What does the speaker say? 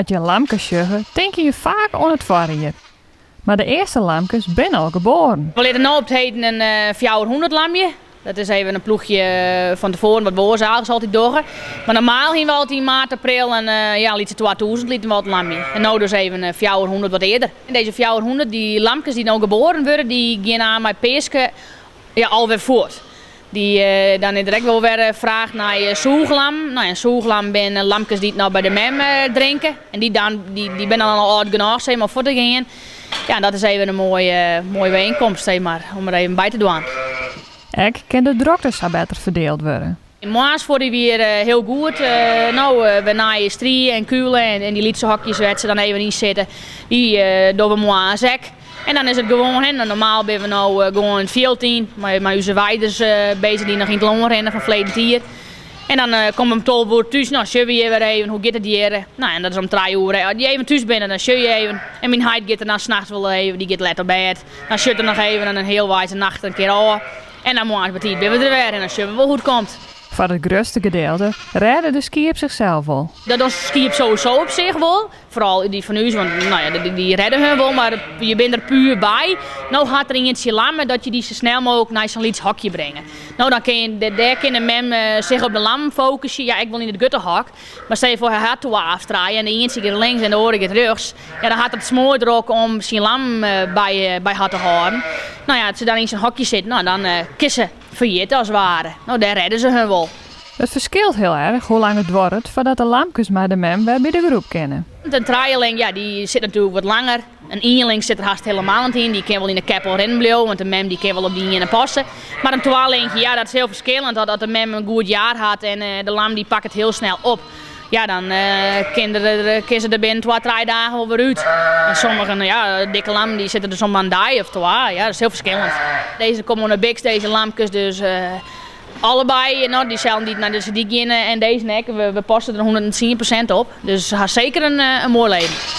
As je lamkes sjogge, tinke je faak oan it foarjier. Mar de earste lamkes binne al geboaren. We litte no op 't heden in 400 lamje. Dat is even in ploechje fan tefoaren wat we oars eigentlik altyd dogge. Mar normaal hiene we altyd yn maart, april en ja, in lytse 2000 lieten we altyd lamje. En no dus even 400 wat earder. En dizze 400, dy lamkes dy't no geboaren wurde, dy gean aan mei Peaske ja, alwer fuort. Dy, dan is der ek wol wer fraach nei sûchlammen. No ja, sûchlammen binne lamkes dy't noch by de mem drinke. En dy, dan, dy, dy binne dan al âld genôch sis mar, om fuort te gean. Ja, en dat is even in moaie, moaie bijeenkomst sis mar, om der even by te dwaan. Ek kin de drokte sa better ferdield wurde. Moarns foar dy wie hiel goed. No, we naaie strie en kulen en dy lytse hokjes wêr't se dan even yn sitte, dy dogge we moarns ek. En dan is it gewoan, hè, normaal binne we no gewoan it fjild yn, mei, mei ús weiders bezig dy't noch yn it lân rinne fan ferleden tiid. En dan komme we om 12 oere thús, no sjogge we hjir wer even, hoe giet it hjir? No, en dat is om 3 oere. As dy even thús binne, dan sjogge je even. En myn heit giet der dan nachts wol even, dy giet let op bêd. Dan sjocht er noch even en dan healweis de nacht in kear ôf. En dan moarns betiid binne we der wer en dan sjogge we wol hoe't it komt. Foar it grutste gedeelte rêde de skiep sichsels wol. Dat dogge skiep sowieso op sich wol. Foaral dy fan ús, want no ja, dy, dy redde hun wol, mar je binne der puer by. No hat der ientsje lamme dat je dy sa snel mooglik nei sa'n lyts hokje bringe. No dan kin je, dêr kin de mem sich op de lammen fokusje. Ja, ek wol yn it grutte hok. Mar stel je foar, hy hat twa of trije en de ientsje giet links en de oare giet rjochts. Ja, dan hat er it smoardrok om syn lammen by, by har te hâlden. No ja, as se dan yn sa'n hokje sitte, no, dan kinne se ferjitte as it ware. No, dêr redde se hun wol. It ferskilt hiel erch hoe lang it duorret foardat de lamkes mei de mem wer by de groep kinne. In trijeling, ja, dy sit natuerlik wat langer. In ienling sit der hast helemaal net yn. Dy kin wol yn de keppel rinnen bliuwe, want de mem dy kin wol op dy iene passe. Mar in twalingje, ja, dat is hiel ferskillend. As de mem in goed jaar hat en de lam dy pakt it hiel snel op, ja, dan kin der, kin se der binnen twa, trije dagen wol wer út. En sommigen, ja, dikke lammen, dy sitte der soms mar in dei of twa. Ja, dat is hiel ferskillend. Dizze komme oan de Biks, dizze lamkes, dus allebei, no, dyselden dy't nei de dyk geane en dizze ek, we, we passe der 110% op. Dus se ha seker in, in moai leven.